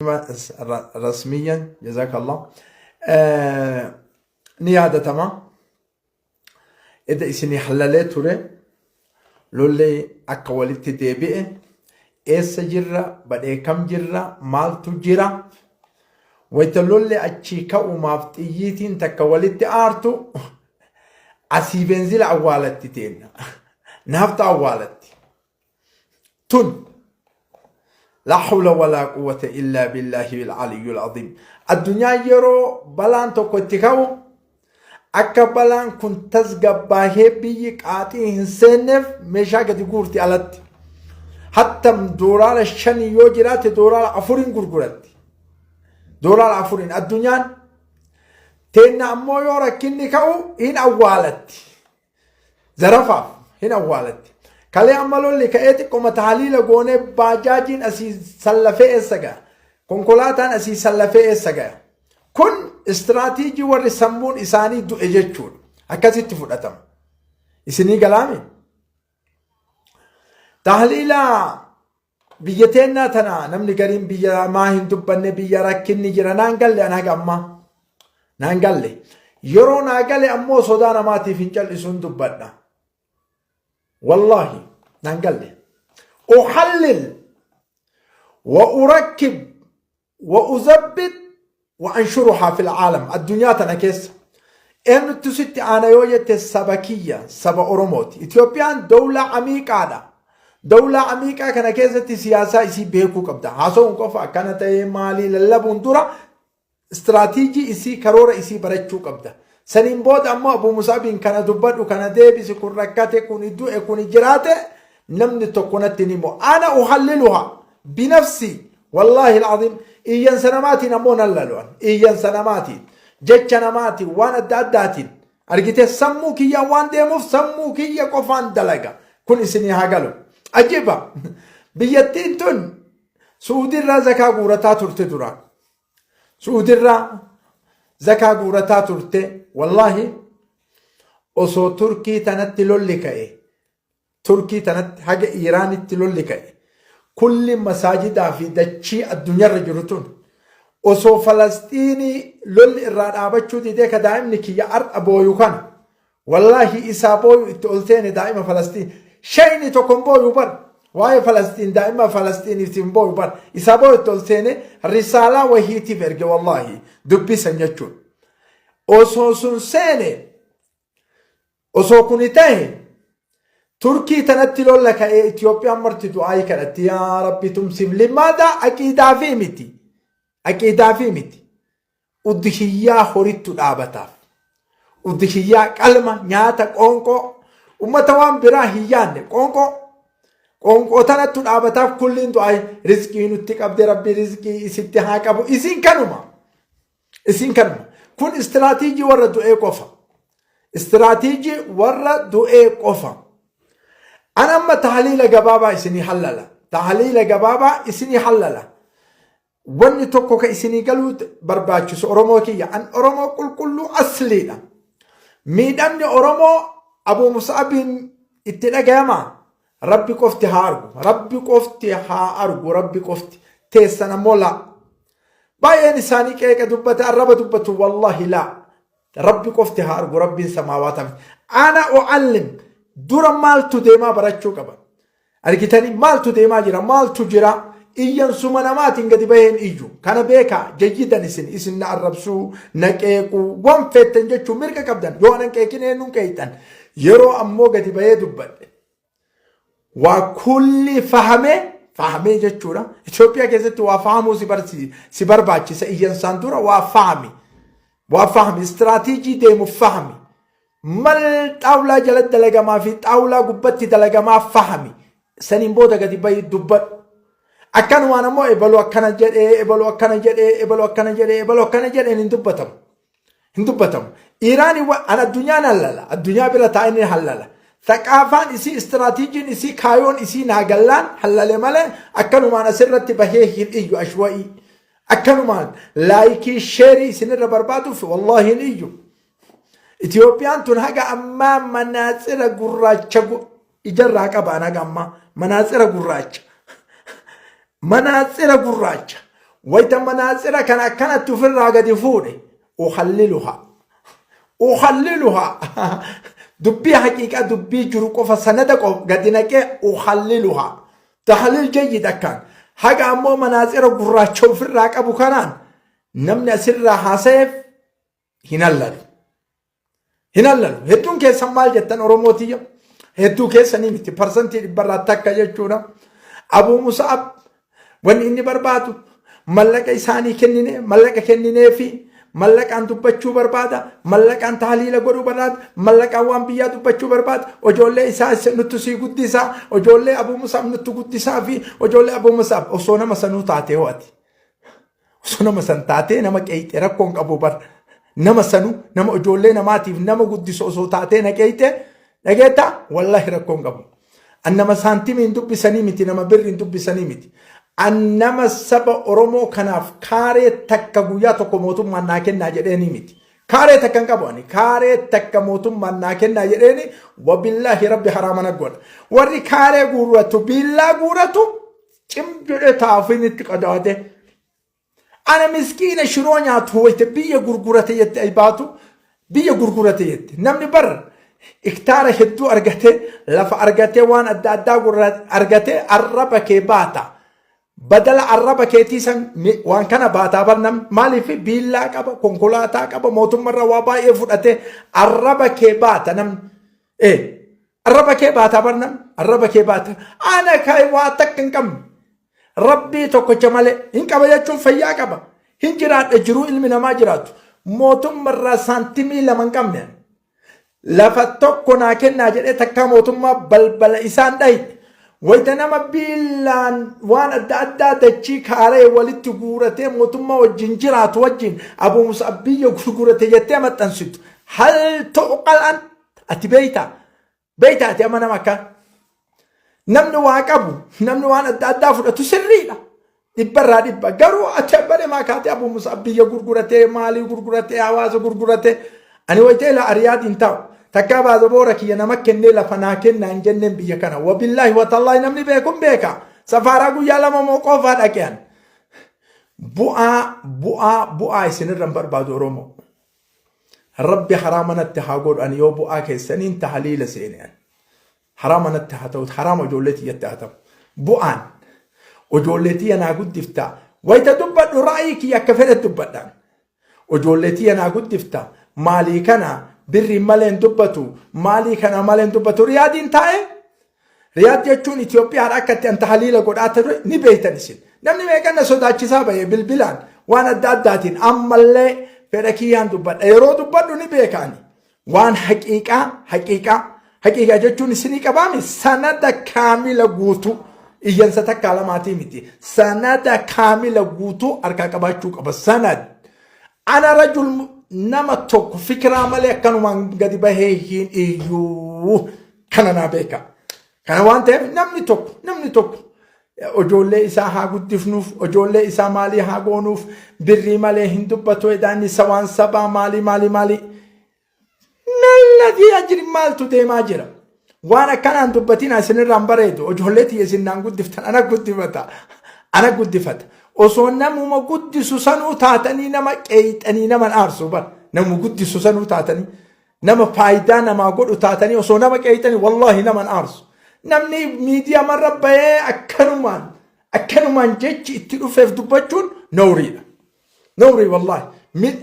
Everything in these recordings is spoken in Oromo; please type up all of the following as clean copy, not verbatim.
Rasmiyyan jazakallah ni yaadatama. Edda isinii hallalee ture lolli akka walitti deebi'e eessa jirra badhee kam jirra maaltu jira wayita lolli achii ka'umaaf xiyyiitiin takka walitti aartu asii beenzila awwaalatti teenna naafta awwaalatti. Tun laa hawla walaa quwwata illaa billaahi al-aliyyul aziim. Addunyaan yeroo balaan tokko itti ka'u akka balaan kun tasgabbaahee biyyi qaaxii hin seenneef meeshaa gadi guurti alatti. Hattam doolaara shanii yoo jiraate doolaara afuriin gurguratti. Doolaara afuriin addunyaan teenna ammoo yoo rakkinni ka'u hin awwaalatti. Zarafaaf hin awwaalatti. Kalee amma lolli ka'ee xiqqoma tahaliila goonee baajaajiin asii sallafee eessa ga'a? Konkolaataan asii sallafee eessa ga'a? Kun istiraatiijii warri sammuun isaanii du'e jechuudha. Akkasitti fudhatama. Isinii galaami? Tahliila biyya teennaa tana namni gariin biyya maa hin dubbanne biyya rakkinni jira naan galle an haga ammaa naan galle yeroo naa gale ammoo sodaa namaatiif hin cal'isuun dubbadha wallaahi naan galle uhallil wa urakkib wa uzabbit wa anshuruhaa fil caalam addunyaa tana keessa eenyuttu sitti aana yoo jette saba kiyya saba Oromooti. Itoophiyaan dawlaa amiiqaadha. Dawlaa amiiqaa kana keessatti siyaasaa isii beekuu qabda. Haasa'uun qofa akkana ta'ee maalii lallabuun dura istiraatiijii isii karoora isii barachuu qabda. Saniin booda ammoo Abuu Musaabiin kana dubbadhu kana deebisi kun rakkate kun du'e kun jiraate namni tokko natti hin himu. Ana uhalliluha binafsii Wallaahi al'aziim iyyansa namaatiin ammoo nan lalu an iyyansa namaatiin jecha namaatiin waan adda addaatiin argitee sammuu kiyyaan waan deemuuf sammuu kiyya qofaan dalaga kun isinii haa galu ajiba biyyattiin tun su'uudirraa zakaa guurataa turte duraan su'uudirraa zakaa guurataa turte wallaahi osoo turkii tanatti lolli ka'e Turkii tanatti haga Iiraanitti lolli ka'e. Kulli masaajidaa fi dachii addunyaarra jiru tun osoo Falasxiinii lolli irraa dhaabachuu didee ka daa'imni kiyya har'a booyu kana wallaahi isaa booyu itti ol seene daa'ima Falasxiin shayni tokko hin booyu bar waa'ee Falasxiin daa'ima Falasxiiniif hin booyu bar isaa booyu itti ol seene risaalaa wahiitiif erge wallaahi dubbisan jechuun osoo sun seene Osoo kuni tahe Turkii tanatti lolla ka'ee Itoophiyaan marti du'aayii kadhatti yaa Rabbi tumsiif limaada aqiidaa fi miti aqiidaa fi miti udhiyyaa horittu dhaabataaf udhiyyaa qalma nyaata qoonqoo ummata waan biraa hin yaanne qoonqoo qoonqoo tanattu dhaabataaf kulliin du'aayii rizqii nutti qabde Rabbi rizqii isitti haa qabu isiin kanuma Isiin kanuma. Kun istiraatiijii warra du'ee qofa. Istiraatiijii warra du'ee qofa. An amma tahliila gabaabaa isinii hallala. Tahliila gabaabaa isinii hallala. Wanni tokko ka isinii galuu barbaachisu Oromoo kiyya. An Oromoo qulqulluu asliidha. Miidhamni Oromoo Abuu Mus'abiin itti dhagayamaa? Rabbi qofti haa argu. Rabbi qofti haa argu. Rabbi qofti. Teessan ammoo laa. Baay'een isaanii qeeqa dubbata arraba dubbatu wallahi laa. Rabbi qofti haa argu rabbiin samaawaata miti. Ana u'allim dura maaltu deemaa barachuu qaba. Argitanii maaltu deemaa jira maaltu jira iyyansuma namaatiin gadi baheen iyyu. Kana beekaa jayyidan isin isin na arrabsuu na qeequu waan feettan jechuu mirga qabdan yoo anan qeeqin eenyuun qeeyxan yeroo ammoo gadi bahee dubbadhe waa kulli fahamee fahamee jechuudha. Itoophiyaa keessatti waa fahamuu si barsi si barbaachisa iyyansaan dura waa fahami. Waa fahami istiraatiijii deemu fahami. Mal xaawulaa jala dalagamaa fi xaawulaa gubbatti dalagamaa fahami. Saniin booda gadi bahi dubbadhu. Akkanumaan ammoo ebalu akkana jedhee ebalu akkana jedhee ebalu akkana jedhee ebalu akkana jedheen hin dubbatamu. Hin dubbatamu. Iiraan an addunyaan hallala. Addunyaa bira taa'ee ni hallala. Thaqaafaan isii istiraatiijiin isii kaayoon isii naa gallaan hallale malee akkanumaan asirratti bahee hin iyyu ashwa'ii. Akkanumaan laayikii sheerii isinirra barbaaduuf wallaahi hin iyyu. Itoophiyaan tun haga ammaa manaatsira gurraacha ijarraa qabaan haga ammaa manaatsira gurraacha. Manaatsira gurraacha. Wayta manaatsira kana akkanatti ofirraa gadi fuudhe uhalliluha. Uhalliluha. Dubbii haqiiqaa dubbii jiru qofa sanada qofa gadi naqee uhalliluha. Tahliil jayyid akkaan. Haga ammoo manaatsira gurraacha ofirraa qabu kanaan namni asirraa haasayeef hin hallalu. Hin hallalu. Hedduun keessan maal jettan Oromoo tiyya? Hedduu keessanii miti. Parsantii dhibbarraa takka jechuudha. Abuu Musa'ab wanni inni barbaadu mallaqa isaanii kennine mallaqa kenninee fi mallaqaan dubbachuu barbaada mallaqaan tahliila godhuu barbaada mallaqaan waan biyyaa dubbachuu barbaada ijoollee isaa nuttu sii guddisaa ijoollee Abuu Musa'ab nuttu guddisaa fi ijoollee Abuu Musa'ab osoo nama sanuu taatee ho'ati. Osoo nama san taatee nama qeeyxe rakkoon qabu bar. Nama sanu nama ijoollee namaatiif nama guddisu osoo taatee na qeeyxe dhageetta wallahi rakkoon qabu. An nama saantimiin dubbisanii miti nama birriin dubbisanii miti. An nama saba Oromoo kanaaf kaaree takka guyyaa tokko mootummaan naa kennaa jedheenii miti. Kaaree takka hin qabu ani. Kaaree takka mootummaan naa kennaa jedheeni wabillaahi rabbi haraama na godha. Warri kaaree guurratu biillaa guuratu cim jedhee taa'ufiin itti qadaade. Ana miskiina shiroo nyaatu wayte biyya gurgurate jette ay baatu biyya gurgurate jette. Namni bar iktaara hedduu argate lafa argatee waan adda addaa argate arraba kee baata. Badala arraba keetii san waan kana baataa bar namni maaliif biillaa qaba konkolaataa qaba mootummarra waa baay'ee fudhate arraba kee baata namni. Ee arraba kee baataa bar namni arraba kee baata. Ana kai waa takka hin qabne. Rabbii tokkocha malee hin qaba jechuun fayyaa qaba. Hin jiraadha jiruu ilmi namaa jiraatu. Mootummarraa saantimii lama hin qabne. Lafa tokko naa kennaa jedhee takkaa mootummaa balbala isaan dhahite. Wayita nama biillaan waan adda addaa dachii kaaree walitti guuratee mootummaa wajjin jiraatu wajjin Abuu Mus'ab biyya gurgurate jettee maxxansitu. Hal tu'qal an ati beeytaa? Beeytaa ati amma nama akkaan? Namni waa qabu, namni waan adda addaa fudhatu sirriidha. Dhibbarraa dhibba. Garuu ati abbane maa kaatee Abuu Mus'ab biyya gurguratee, maalii gurguratee, hawaasa gurguratee. Ani wayitee ilaa Ariyaad hin taa'u. Takkaa baazaboora kiyya nama kennee lafa naa kennaa hin jenneen biyya kana. Wabillaahi watallaahi namni beeku hin beeka. Safaaraa guyyaa lama moo qofaa dhaqe ani. Bu'aa bu'aa bu'aa isinirra hin barbaadu Oromoo. Rabbi haraama natti haa godhu ani yoo bu'aa keessaniin tahaliila seene ani. Haraama natti haa ta'u haraama ijoollee tiyyatti haa ta'u. Bu'aan ijoollee tiyya naa guddifta. Wayita dubbadhu ra'ayii kiyya akka fedhe dubbadhaan. Ijoollee tiyya naa guddifta. Maalii kana birriin malee hin dubbatu. Maalii kana malee hin dubbatu. Riyaadiin taa'ee Riyaad jechuun Itoophiyaadha akka itti anta haliila godhaa ture ni beektan isin. Namni meeqan na sodaachisaa bahe bilbilaan waan adda addaatiin ammallee fedha kiyyaan dubbadha. Yeroo dubbadhu ni beekaani. Waan haqiiqaa haqiiqaa haqiiqaa jechuun isinii qabaami sanada kaamila guutuu iyyansa takkaa lamaatii miti. Sanada kaamila guutuu harkaa qabaachuu qaba. Sanad. Ana rajul nama tokko fikiraa malee akkanumaan gadi bahee hin iyyuu. Kana naa beeka. Kana waan ta'eef namni tokko namni tokko ijoollee isaa haa guddifnuuf ijoollee isaa maalii haa goonuuf birrii malee hin dubbatu edaan isa waan sabaa maalii maalii maalii. Melladii ajiri maaltu deemaa jira. Waan akkanaan dubbatiin isinirraan bareedu ijoollee tiyya isin naan guddiftan ana guddifata ana guddifata. Osoo namuma guddisu sanuu taatanii nama qeeyxanii nama aarsu bar namuma guddisu sanuu taatanii. Nama faayidaa namaa godhu taatanii osoo nama qeeyxanii wallaahi nama hin aarsu. Namni miidiyaa marra bahee akkanumaan akkanumaan jechi itti dhufeef dubbachuun nawriidha. Nawrii wallaahi.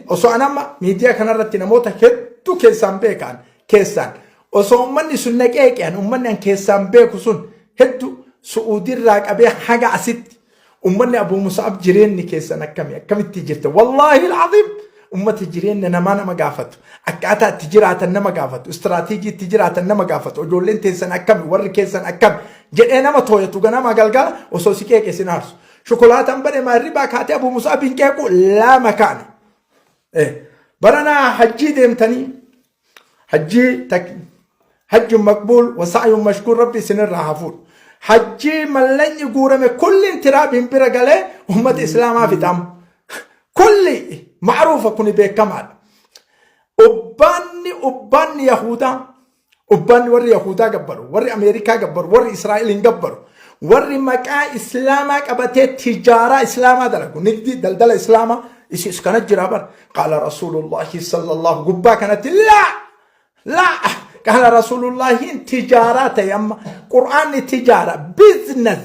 Osoo an amma miidiyaa kanarratti namoota hedduu keessaan beekaan keessaan osoo uummanni sun na qeeqean uummanni an keessaan beeku sun hedduu su'uudirraa qabee haga asitti Ummanni Abuu Musa'ab jireenyi keessan akkami akkamitti jirta wallaahi al'aziim ummata jireenya namaa nama gaafatu akkaataa itti jiraatan nama gaafatu istiraatiijii itti jiraatan nama gaafatu ijoolleen teessan akkami warri keessan akkami jedhee nama tooyatu ganama galgala osoo si qeeqe sin aarsu shokolaataan bade maarribaa kaatee Abuu Musa'ab hin qeequ lama kaane baranaa hajjii deemtanii Hajjii tak hajjun maqbuul wa sa'yun mashkuur rabbi isinirraa haa fuudhu. Hajjii mallaqni guurame kulliin tiraabiin bira galee ummata islaamaa fixamu. Kulli ma'ruufa kuni beekamaadha. Ubbaanni ubbaanni Yahudaa ubbaanni warri Yahudaa gabbaru warri Ameerikaa gabbaru warri Israa'el hin gabbaru. Warri maqaa Islaamaa qabatee tijaaraa Islaamaa dalagu, nigdii daldala Islaamaa isis kana jira bar. Qaala Rasuulullaahi sallallahu gubbaa kanatti laa laa qaala Rasuulullaahiin tijaaraa ta'e amma Qur'aanni tijaara business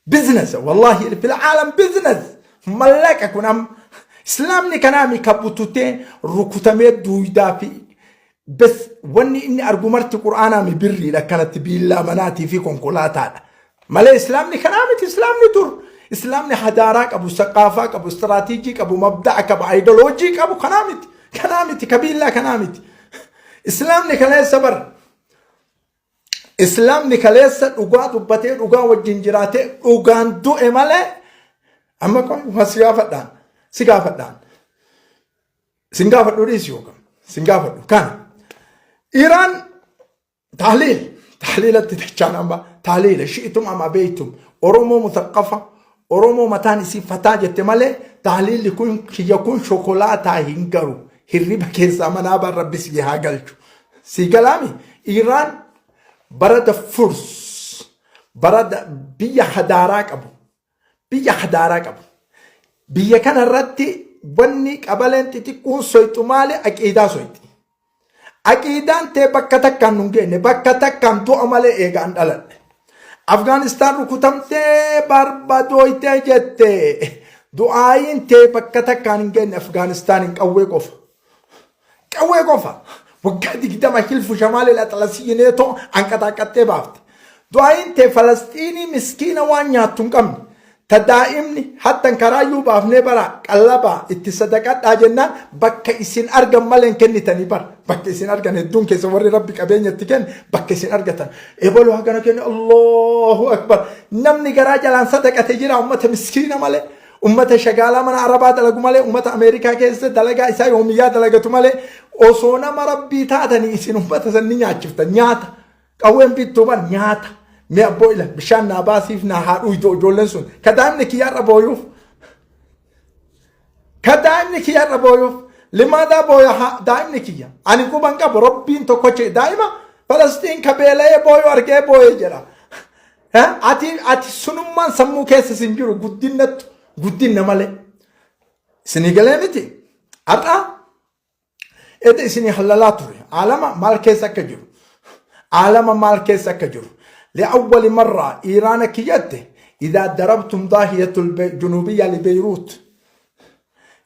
business wallahi fil aalam business mallaqa kun amma Islaamni kanaami ka bututee rukutamee duuydaa fi Bes wanni inni argu marti qur'aanaa mi birriidha akkanatti biillaa manaatii fi konkolaataadha. Malee islaamni kanaa miti islaamni dur. Islaamni hadaaraa qabu, saqaafaa qabu, istiraatiijii qabu, mabda'a qabu, aayidoloojii qabu kanaa miti. Kanaa miti kabiillaa kanaa miti. Islaamni kaleessa bar. Islaamni kaleessa dhugaa dubbatee dhugaa wajjin jiraatee dhugaan du'e malee amma qoy si gaafadhaan si gaafadhaan. Sin gaafadhu dhiisi yookaan sin gaafadhu kana. Iraan tahliil tahliilatti dachaan amma tahliila shi'itum amma beeytum Oromoo mutaqqafa Oromoo mataan isii fataa jette malee tahliilli kun kiyya kun shokolaataa hin garu hirriba keessaa manaa baan rabbi sii haa galchu. Sii galaami Iraan barada furs barada biyya hadaaraa qabu Biyya hadaaraa qabu. Biyya kana irratti wanni qabaleen xixiqqoon soyxu maali? Aqiidaa soyxi. Aqiidaan tee bakka takkaan nun geenne bakka takkaan du'a malee eegaan dhaladhe. Afgaanistaan rukutamtee barbadooytee jette. Du'aayiin tee bakka takkaan hin geenne Afgaanistaan qawwee qofa. Qawwee qofa. Waggaa 20 hilfu shamaalil axalasii neetoo anqaxaaqaxxee baafte. Du'aayin tee Falasxiinii miskiina waan nyaattu hin qabne. Ta daa'imni hattan karaayyuu baafnee bara qallabaa itti sadaqadhaa jennaan bakka isin argan malee hin kennitanii bara. Bakka isin argan hedduun keessa warri rabbi qabeenya itti kenne bakka isin argatan. Ebaluu hagana kenne Allahu Akbar. Namni garaa jalaan sadaqate jira ummata miskiina malee. Ummata shagaalaa mana Arabaa dalagu malee ummata Ameerikaa keessa dalagaa isaa yoomiyyaa dalagatu malee osoo nama rabbii taatanii isin ummata san ni nyaachifta nyaata qawween bittuu bar nyaata mee abboo ila bishaan naa baasiif naa haa dhuydu ijoolleen sun ka daa'imni kiyyaarra booyuuf ka daa'imni kiyyaarra booyuuf limaadaa booya daa'imni kiyya ani quban qabu rabbiin tokkocha daa'ima Falastiin ka beela'ee booyu argee booye jedha. Ati ati sunummaan sammuu keessa sin jiru guddinnattu guddinna malee. Isinii galee miti. Har'a eda isinii hallalaa ture. Aalama maal keessa akka jiru. Aalama maal keessa akka jiru. Li'awwali marraa Iiraana kiyyatte idaa darabtum daahiyatul junuubiyya li Beeyruut.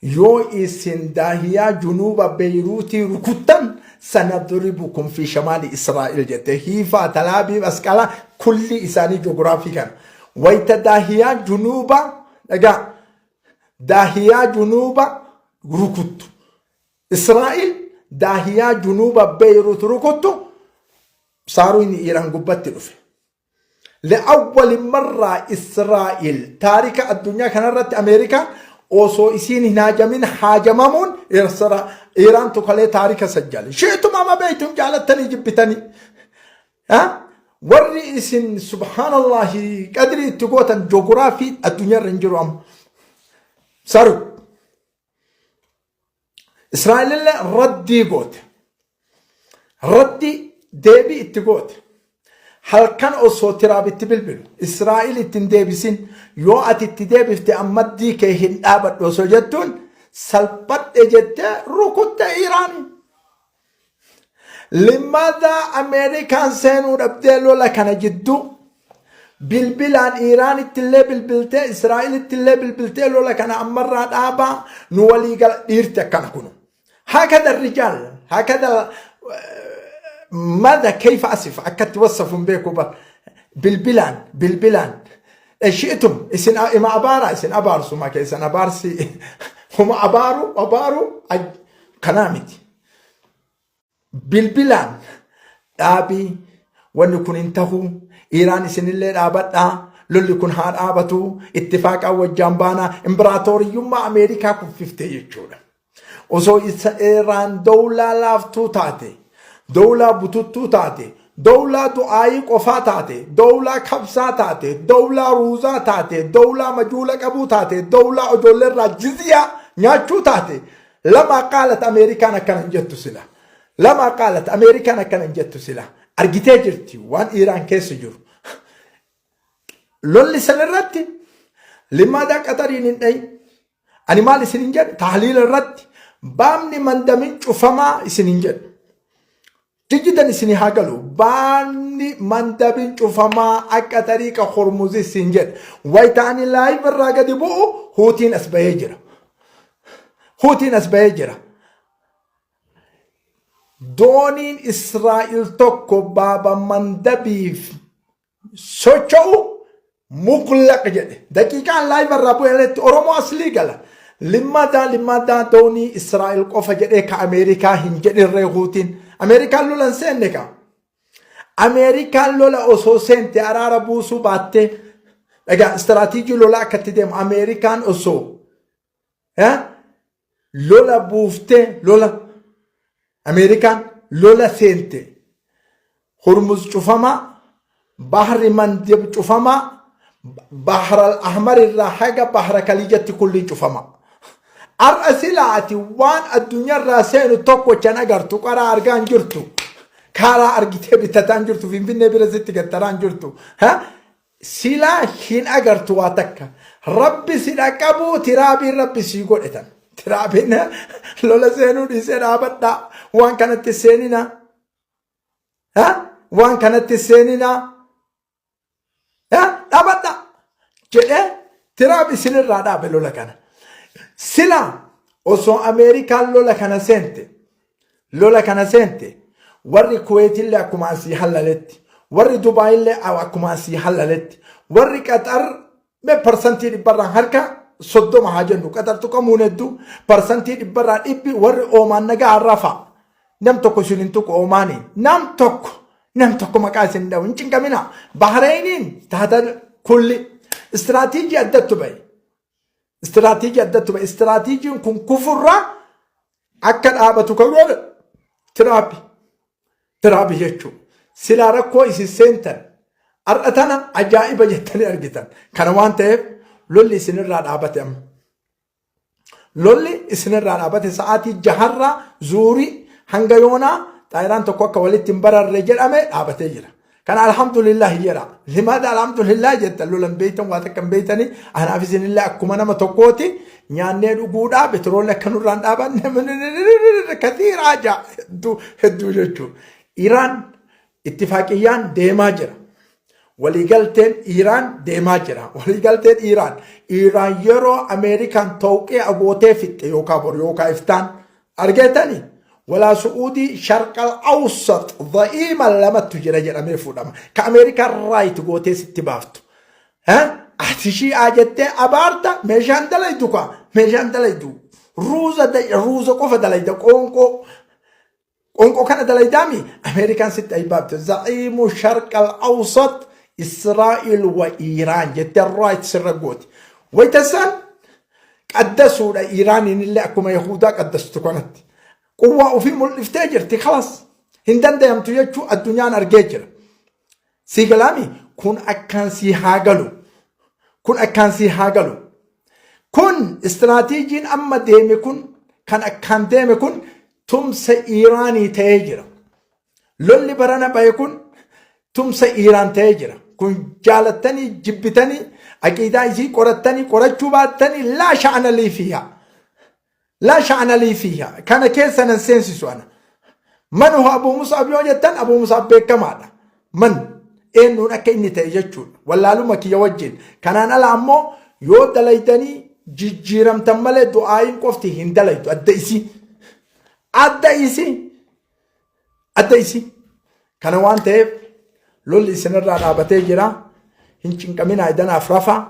Yoo isin daahiyaa junuuba Beeyruutii rukuttan sanadribukum fi shamaali Israa'il jette. Hiifaa, Talaabiib, Asqalaa kulli isaanii joogiraafii kana. Wayita daahiyaa junuuba dhagaa daahiyaa junuuba rukuttu. Israa'il daahiyaa junuuba Beeyruut rukuttu saaruun Iiraan gubbatti dhufe. Li'awwali marraa Israa'el taarika addunyaa kanarratti Ameerikaan osoo isiin hin haajamin haajamamuun Iiraan tukalee taarika sajjale. Shiituma ama beeytum jaalattanii jibbitanii. Warri isin subhaanallahi qadrii itti gootan joogiraafii addunyaarra hin jiru amma. Saru. Israa'elillee raddii goote. Raddii deebii itti goote. Halkan osoo tiraab itti bilbilu Israa'el itti hin deebisin yoo ati itti deebifte ammaddii kee hin dhaabadhu osoo jettuun salphadhe jettee rukutte Iiraanii. Limadaa Ameerikaan seenuu dhabdee lola kana jidduu bilbilaan Iiraanitti illee bilbiltee Israa'elitti illee bilbiltee lola kana ammarraa dhaabaa nu walii gala dhiirti akkana kunu. Hakada rijaal hakada mada kayfa asif akkatti wasafu hin beeku bar bilbilaan bilbilaan shi'tum isin ima abaara isin abaarsuma keessan abaarsi huma abaaru abaaru kanaa miti. Bilbilaan dhaabii wanni kun hin tahu Iiraan isinillee dhaabadhaa lolli kun haa dhaabatu ittifaaqaan wajjaan baanaa imbiraatooriyyummaa Ameerikaa kuffiftee jechuudha. Osoo isa Iiraan dowlaa laaftuu taate dowlaa bututtuu taate dowlaa du'aayii qofaa taate dowlaa kabsaa taate dowlaa ruuzaa taate dowlaa majuula qabuu taate dowlaa ijoolleerraa jizyaa nyaachuu taate Lamaa qaalat Ameerikaan akkana hin jettu sila. Lamaa qaalat Ameerikaan akkana hin jettu sila. Argitee jirti waan Iiraan keessa jiru. Lolli san irratti limaadaa Qaxariin hin dhayin. Ani maal isin hin jedhe tahliila irratti baabni mandamin cufamaa isin hin jedhe. Jijjitan isin haa galu baabni mandabin cufamaa akka tariiqa Hormuz isin jedhe. Wayita ani laayiv irraa gadi bu'u huutiin as bahee jira. Huutiin as bahee jira. Dooniin Israa'el tokko baaba mandabiif socho'u muqlaq jedhe. Daqiiqaan laayiva irraa bu'e irratti Oromoo aslii gala. Limmadaa limmadaa doonii Israa'el qofa jedhee ka Ameerikaa hin jedhinree huutiin. Ameerikaan lola hin seenne ka. Ameerikaan lola osoo seente araara buusuu baattee. Egaa istiraatiijii lolaa akkatti deemu Ameerikaan osoo lola buuftee lola Ameerikaan lola seente Hormuz cufamaa Bahri Mandeb cufamaa Bahra Al-Ahmar irraa haga Bahra Kaliijatti kulliin cufamaa. Har'a silaa ati waan addunyaarraa seenu tokkochan agartu qaraa argaa hin jirtu. Kaaraa argitee bitataa hin jirtu Finfinnee bira sitti gattaraa hin jirtu. Silaa hin agartu waa takka. Rabbi si dhaqabuu tiraabiin rabbi sii godhe tan. Tiraabiin lola seenuu dhiisee dhaabadhaa. Waan kanatti seeninaa. Waan kanatti seeninaa. Dhaabadhaa. Jedhee tiraab isinirraa dhaabe lola kana. Silaa osoo Ameerikaan lola kana seente lola kana seente warri Kuweetillee akkuma asii hallaletti warri Dubaayillee akkuma asii hallaletti warri Qaxar mee parsantii dhibbarraa harka 30 haa jennu Qaxar tuqamuun hedduu parsantii dhibbarraa dhibbi warri Oomaan nagaa rafa nam tokko isin hin tuqu Oomaaniin nam tokko nam tokko maqaa isin dhawu hin cinqamina Bahreeniin taata kulli istiraatiijii addattu bahe Istiraatiijii addatti bahe. Istiraatiijiin kun kufurraa akka dhaabatu kan godhe tiraapi. Tiraapi jechuun silaa rakkoo isin seentan har'a tana ajaa'iba jettanii argitan. Kana waan ta'eef lolli isinirraa dhaabate amma. Lolli isinirraa dhaabate sa'aatii jaharraa zuurii hanga yoonaa xaayiraan tokko akka walitti hin bararre jedhame dhaabatee jira. Kana alhamdulillah jedha. Limaada alhamdulillah jettan lola hin beektan waa takka hin beektanii anaaf isinillee akkuma nama tokkooti nyaannee dhuguudhaa betroolli akka nurraa hin dhaabanne kathiir haja hedduu hedduu jechuudha. Iraan ittifaaqiyyaan deemaa jira. Waliigalteen Iraan deemaa jira. Waliigalteen Iraan Iraan yeroo Ameerikaan tooqee agootee fixxe yookaan bor yookaan iftaan Argeetani? Walaa Su'uudii sharqal awsat dha'iima lamattu jira jedhamee fuudhama. Ka Ameerikaan raayit gootee sitti baaftu. Ati shi'aa jettee abaarta meeshaan dalaydu kaa meeshaan dalaydu. Ruuza ruuza qofa dalayda qoonqoo. Qoonqoo kana dalaydaami Ameerikaan sitti ayi baafte. Za'iimu sharqal awsat Israa'il wa Iiraan jettee raayit sirra gooti. Wayita san qaddasuudha Iiraaniin illee akkuma Yahudaa qaddastu kanatti. Quwwaa ofii mul'iftee jirti kalas. Hin dandayamtu jechuu addunyaan argee jira. Sii galaami kun akkaan sii haa galu. Kun akkaan sii haa galu. Kun istiraatiijiin amma deeme kun kan akkaan deeme kun tumsa Iiraanii ta'ee jira. Lolli barana bahe kun tumsa Iiraan ta'ee jira. Kun jaalattanii jibbitanii aqiidaa isii qorattanii qorachuu baattanii laa sha'ana lii fiihaa. Laa sha'ana lii fiihaa. Kana keessa nan seensisu ana. Man hoo Abuu Mus'ab yoo jettan Abuu Mus'ab beekamaadha. Man eenyuun akka inni ta'e jechuudha. Wallaaluma kiyya wajjin. Kanaan ala ammoo yoo dalaydanii jijjiiramtan malee du'aayiin qofti hin dalaydu adda isii. Adda isii. Adda isii. Kana waan ta'eef lolli isinirraa dhaabatee jira. Hin cinqaminaa idanaaf rafaa.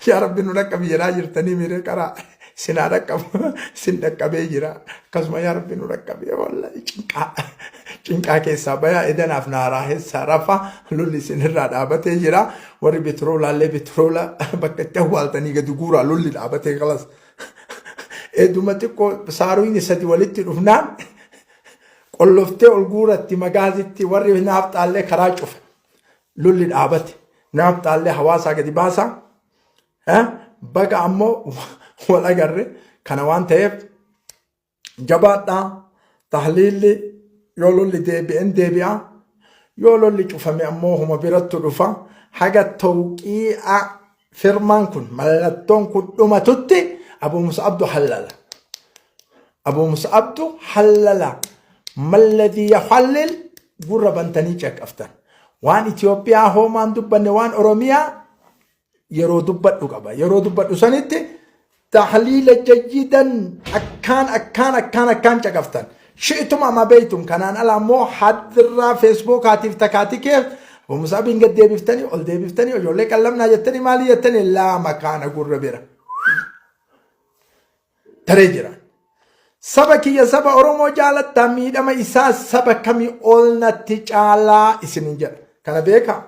Yaa Rabbi nu dhaqqabi jedhaa jirtanii miiree qaraa isin haa dhaqqabu isin dhaqqabee jira. Akkasuma yaa Rabbi nu dhaqqabi wallahi cinqaa cinqaa keessaa bayaa idanaaf naaraa keessaa rafaa lolli isinirraa dhaabatee jira. Warri bitroolaallee bitroola bakka itti awwaaltanii gadi guuraa lolli dhaabatee kalas. Eeduma xiqqoo saaruun sadi walitti dhufnaan qolloftee ol guuratti magaazitti warri naafxaallee karaa cufe. Lolli dhaabate. Naafxaallee hawaasaa gadi baasaa. Baga ammoo wal agarre kana waan ta'eef jabaadhaa tahliilli yoo lolli deebi'en deebi'a. Yoo lolli cufame ammoo homa birattu dhufa. Haga tawqii'a firmaan kun mallattoon kun dhumatutti Abuu Mus'abdu hallala. Abuu Mus'abdu hallala. Malladii yahallil gurra bantanii caqaftan. Waan Itoophiyaa hoomaan dubbanne waan Oromiyaa yeroo dubbadhu qaba. Yeroo dubbadhu sanitti tahliila jayyidan akkaan akkaan akkaan akkaan caqaftan. Shi'tum ama beeytum kanaan ala ammoo hadirraa feesbuukaatiif takaatikeef Abu Musaabiin gad deebiftanii ol deebiftanii ijoollee qallamnaa jettanii maalii jettanii laa makaana gurra bira. Taree jira. Saba kiyya saba Oromoo jaalattaa miidhama isaa saba kamii ol natti caalaa isinin jedha. Kana beekaa.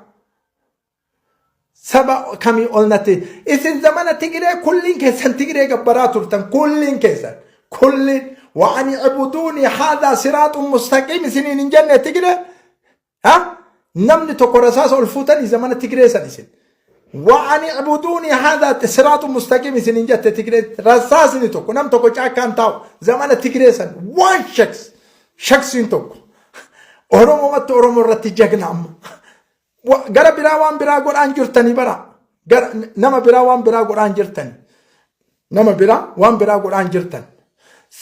Saba kamii ol natti isin zamana Tigiree kulliin keessan Tigiree gabbaraa turtan kulliin keessan kulliin wa ani ibuduuni haadhaa siraaxun mustaqiim isiniin hin jenne Tigiree ha namni tokko rasaasa ol fuutanii zamana Tigiree san isin wa ani ibuduuni haadhaa siraaxun mustaqiim isiniin hin jette Tigiree rasaasni tokko nam tokko caakkaan taa'u zamana Tigiree san waan shaks shaksiin tokko Oromomatti Oromoo irratti jagna amma. Gara biraa waan biraa godhaan jirtanii bara. Gara nama biraa waan biraa godhaan jirtani. Nama biraa waan biraa godhaan jirtan.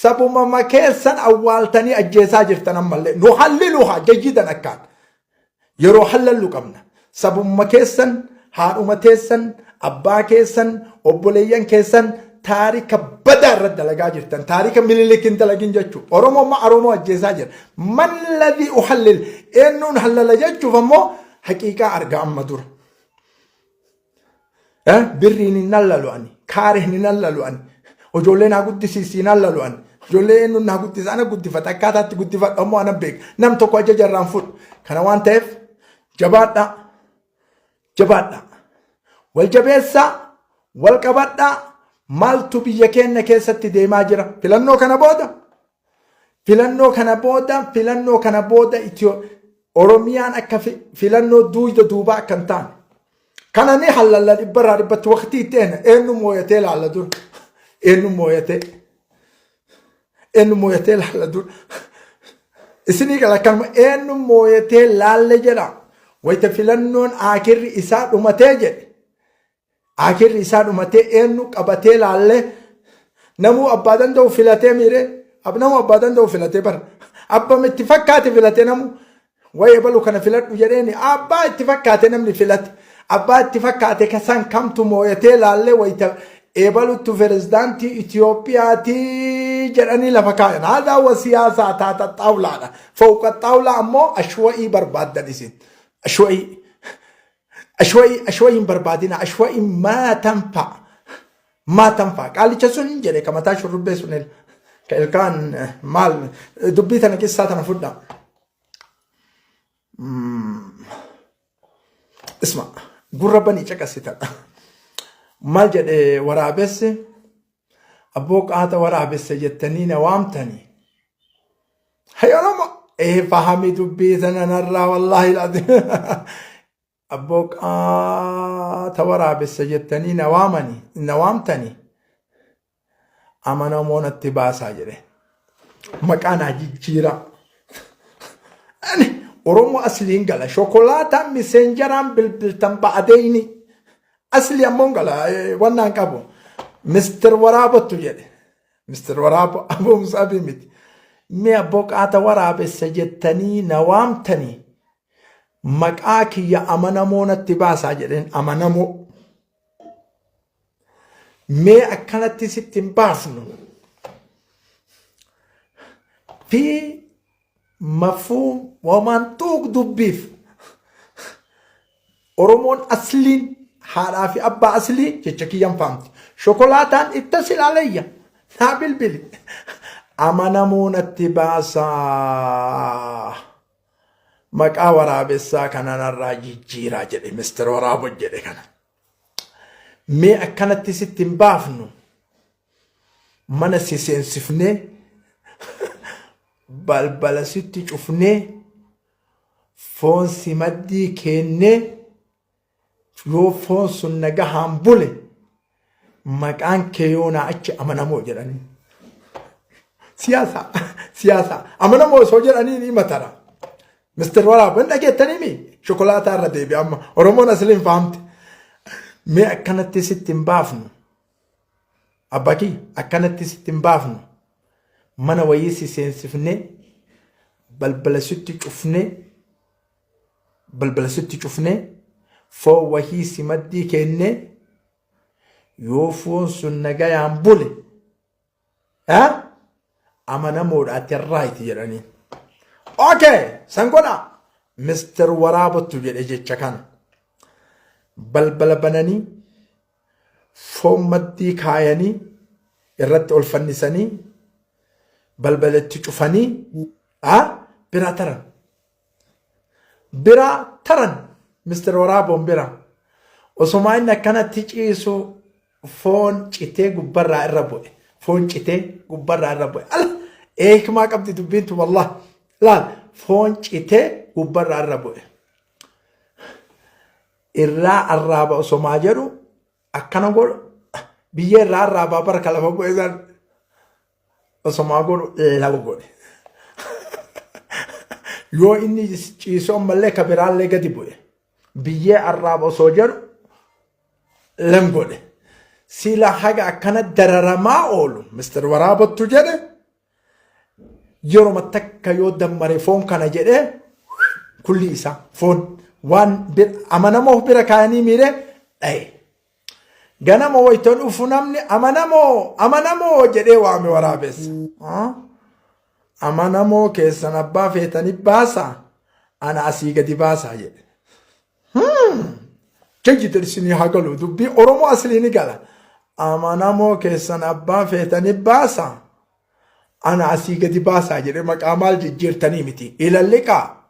Sabumama keessan awwaaltanii ajjeesaa jirtan ammallee. Nu halliluha jayyidan akkaan. Yeroo hallallu qabna. Sabumma keessan, haadhuma teessan, abbaa keessan, obboleeyyan keessan taarika badaa irratti dalagaa jirtan. Taarika Minilik hin dalagin jechuudha. Oromoo amma Oromoo ajjeesaa jira. Man ladii uhallil eenyuun hallala jechuuf ammoo haqiiqaa arga amma dura. Birriin hin hallalu ani. Kaareen hin hallalu ani. Ijoollee naa guddisiisi hin hallalu ani. Ijoollee eenyuun naa guddisa ana guddifata akkaataatti guddifadhu ammoo ana beeka. Nam tokko ajaja irraan fudhu. Kana waan ta'eef jabaadhaa. Jabaadhaa. Wal jabeessaa, wal qabadhaa. Maaltu biyya keenya keessatti deemaa jira? Filannoo kana booda filannoo kana booda filannoo kana booda Itiyoo Oromiyaan akka filannoo duuyda duubaa akka hin taane. Kana ni hallalla dhibbarraa dhibbatti waqtii itti eena eenyu mooyatee laalla dura eenyu mooyatee. Eenyu mooyatee laalla dura. Isinii gala akkanuma eenyu mooyatee laalle jedha. Wayita filannoon aakirri isaa dhumatee jedhe. Aakirri isaa dhumatee eenyu qabatee laalle namuu abbaa danda'u filatee miire. Namuu abbaa danda'u filatee bara. Abbam itti fakkaate filatee namuu. Wayi ebalu kana filadhu jedheeni abbaa itti fakkaate namni filate. Abbaa itti fakkaate ka san kamtu mooyatee laallee wayita ebaluttu pirezidaantii Itoophiyaati jedhanii lafa kaayan. Haadaa wa siyaasaa taata xaawlaadha. Fowqa xaawlaa ammoo ashwa'ii barbaaddan isin. Ashwa'ii. Ashwa'ii ashwa'ii hin barbaadina. Ashwa'ii maa tanfa'a. Maa tanfa'a. Qaalicha sun hin jedhe ka mataa shurrubbee sun ka ilkaan maal dubbii tana qissaa tana fudhaa. Isma gurra banii caqasita. Maal jedhe waraabessi abboo qaata waraabessa jettanii na waamtanii. Hay Oromo ee fahami dubbii tana narraa wallaahi laazim. Abboo qaata waraabessa jettanii na waamanii na waamtanii. Amanamoo natti baasaa jedhe. Maqaa naa jijjiiraa. Ani Oromoo asliin gala. Shokolaataan miseenjaraan bilbiltan ba'adeeyni. Asli ammoo gala wannaan qabu. Mister Waraabottu jedhe. Mister Waraabo Aboo Musaabii miti. Mee abboo qaata waraabessa jettanii na waamtanii maqaa kiyya amanamoo natti baasaa jedheen amanamoo. Mee akkanatti sitti hin baafnu. Fi mafhuum wamaan xuuq dubbiif. Oromoon asliin haadhaa fi abbaa aslii jecha kiyyan faamti. Shokolaataan itta silaalayya. Naa bilbili. Amanamoo natti baasaa. Maqaa waraabessaa kana narraa jijjiiraa jedhe Mister Waraabo jedhe kana. Mee akkanatti sitti hin baafnu mana si seensifnee balbala sitti cufnee foon si maddii keennee yoo foon sun nagahaan bule maqaan kee yoonaa achi amanamoo jedhanii. Siyaasa siyaasa amanamoo osoo jedhanii ni matara. Mister Waraaboo hin dhageettanii mi? Shokolaataa irra deebi'a amma. Oromoon asliin fahamte. Mee akkanatti sitti hin baafnu. Abbaa kiyya akkanatti sitti hin baafnu. Mana wayii si seensifnee balbala sitti cufnee balbala sitti cufnee foon wahii si maddii keennee yoo foon sun nagayaan bule amanamoodha ati right jedhanii. Okay, san godha. Mr. Waraabottu jedhe jecha kana. Balbala bananii foon maddii kaayanii irratti ol fannisanii balbalatti cufanii bira taran. Bira taran Mr. Waraaboon bira. Osomaa inni akkanatti ciisu foon citee gubbarraa irra bu'e. Foon citee gubbarraa irra bu'e. Ala eekmaa qabdi dubbiin tu wallah. Laal foon citee gubbarraa irra bu'e. Irraa arraaba osomaa jedhu akkana godhu biyyee irraa arraabaa bara ka lafa bu'e san osomaa godhu lafa godhe. Yoo inni ciisu ammallee ka biraallee gadi bu'e. Biyyee arraaba osoo jedhu lam godhe. Sila haga akkana dararamaa oolu Mr. Waraabottu jedhe yeroma takka yoo dammare foon kana jedhee kulli isaa foon waan amanamoo bira kaayanii miire dhaye. Ganama wayita dhufu namni amanamoo amanamoo jedhee waame waraabessa. Amanamoo keessan abbaa feetanii baasa ana asii gadi baasaa jedhe. Jajjita isinii haa galu dubbii Oromoo aslii ni gala. Amanamoo keessan abbaa feetanii baasa ana asii gadi baasaa jedhe maqaa maal jijjiirtanii miti. Ilalliqaa.